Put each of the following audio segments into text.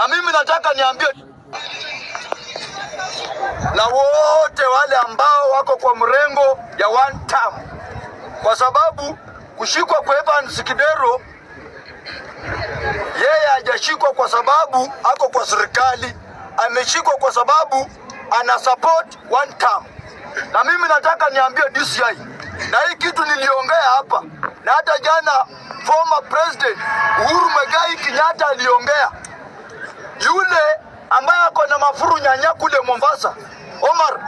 Na mimi nataka niambie na wote wale ambao wako kwa mrengo ya one term, kwa sababu kushikwa kwa Evans Kidero, yeye hajashikwa kwa sababu ako kwa serikali, ameshikwa kwa sababu ana support one term. Na mimi nataka niambie DCI, na hii kitu niliongea hapa, na hata jana former president Uhuru Muigai Kenyatta aliongea, yule ambaye ako na mafuru nyanya kule Mombasa, Omar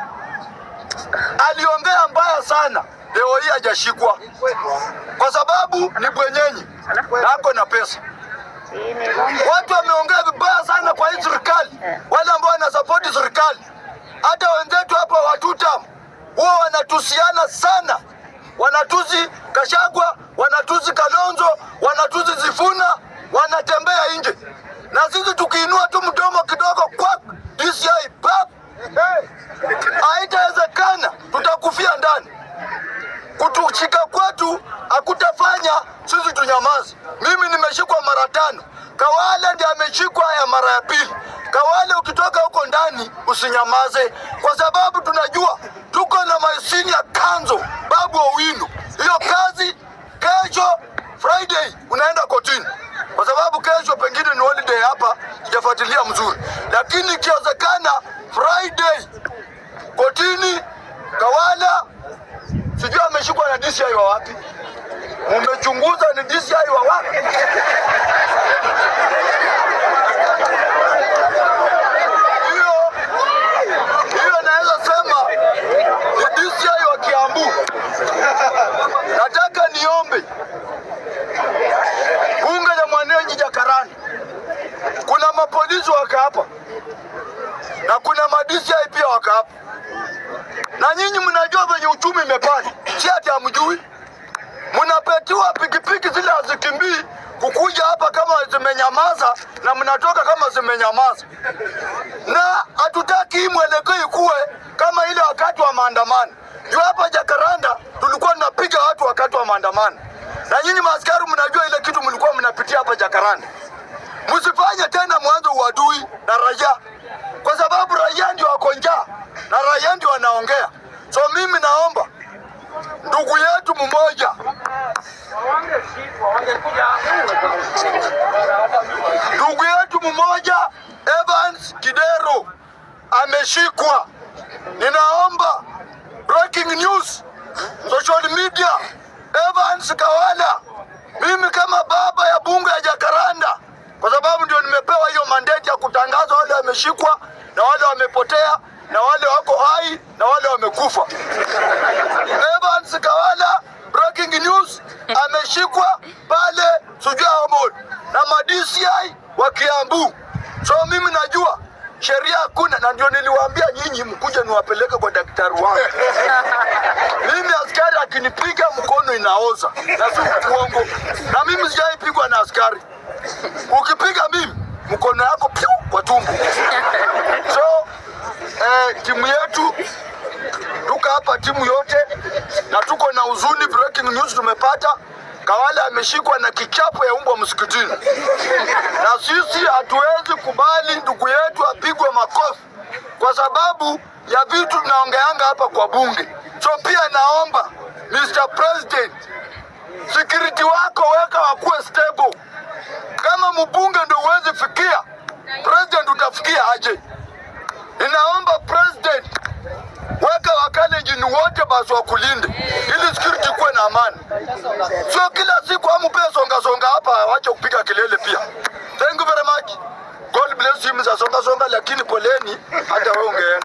aliongea mbaya sana. Leo hii hajashikwa kwa sababu ni bwenyenye na ako na pesa. Watu wameongea vibaya sana kwa hii serikali, wale ambao wanasapoti serikali. Hata wenzetu hapa wa tutam huwa wanatusiana sana, wanatusi Gachagua, wanatusi Kalonzo, wanatusi Sifuna, wanatembea nje, na sisi tukiinua tu mdomo kidogo kwa DCI pap, haitawezekana, tutakufia ndani. Kutushika kwetu hakutafanya sisi tunyamaze. Mimi nimeshikwa mara tano, Kawala ndiye ameshikwa ya mara ya pili. Kawale, ukitoka huko ndani usinyamaze, kwa sababu tunajua tuko na my senior counsel Babu Owino. Hiyo kazi kesho Friday unaenda kotini, kwa sababu kesho pengine ni holiday hapa, sijafuatilia mzuri, lakini ikiwezekana Friday kotini. Kawala sijui ameshikwa na DCI wa wapi? Mumechunguza ni DCI wa wapi? Hiyo hiyo naweza sema ni DCI wa Kiambu. Nataka niombe bunge la mwananchi Jakarani, kuna mapolisi waka hapa na kuna ma DCI pia waka hapa, na nyinyi mnajua venye uchumi imepanda, si ati hamjui. Mnapetiwa pikipiki zile hazikimbii kukuja hapa kama zimenyamaza, na mnatoka kama zimenyamaza, na hatutaki hii mwelekeo ikuwe kama ile wakati wa maandamano. Juu hapa Jakaranda tulikuwa tunapiga watu wakati wa maandamano, na nyinyi maaskari mnajua ile kitu mlikuwa mnapitia hapa Jakaranda. Msifanye tena mwanzo uadui na raia, kwa sababu raia ndio wako njaa na raia ndio wanaongea. So mimi naomba ndugu yetu mmoja, ndugu yetu mmoja Evans Kidero ameshikwa. Ninaomba breaking news, social media, Evans Kawala, mimi kama baba ya bunge ya Jakaranda, kwa sababu ndio nimepewa hiyo mandate ya kutangaza wale wameshikwa na wale wamepotea na wale wako hai na wale wamekufa. Evans Kawala, breaking news, ameshikwa pale Shujaa Mall na ma DCI wa Kiambu. So mimi najua sheria hakuna, na ndio niliwaambia nyinyi mkuje niwapeleke kwa daktari wangu. Mimi askari akinipiga mkono inaoza, na si uongo. Na mimi sijaipigwa na askari. Ukipiga mimi mkono yako piu kwa tumbo. So timu yetu tuko hapa, timu yote, na tuko na huzuni. Breaking news tumepata, Kawala ameshikwa na kichapo ya umbwa msikitini, na sisi hatuwezi kubali ndugu yetu apigwe makofi kwa sababu ya vitu tunaongeanga hapa kwa bunge. So pia naomba Mr. President, security wako weka wakuwe stable. Kama mbunge ndio huwezi fikia president, utafikia aje? Ninaomba president, weka Wakalenjin wote basi wakulinde ili security kuwe na amani, sio kila siku amupe songa songa hapa, wache kupiga kelele pia. Thank you very much. God bless you Mr. Songa Songa, lakini poleni hata wewe ungeenda.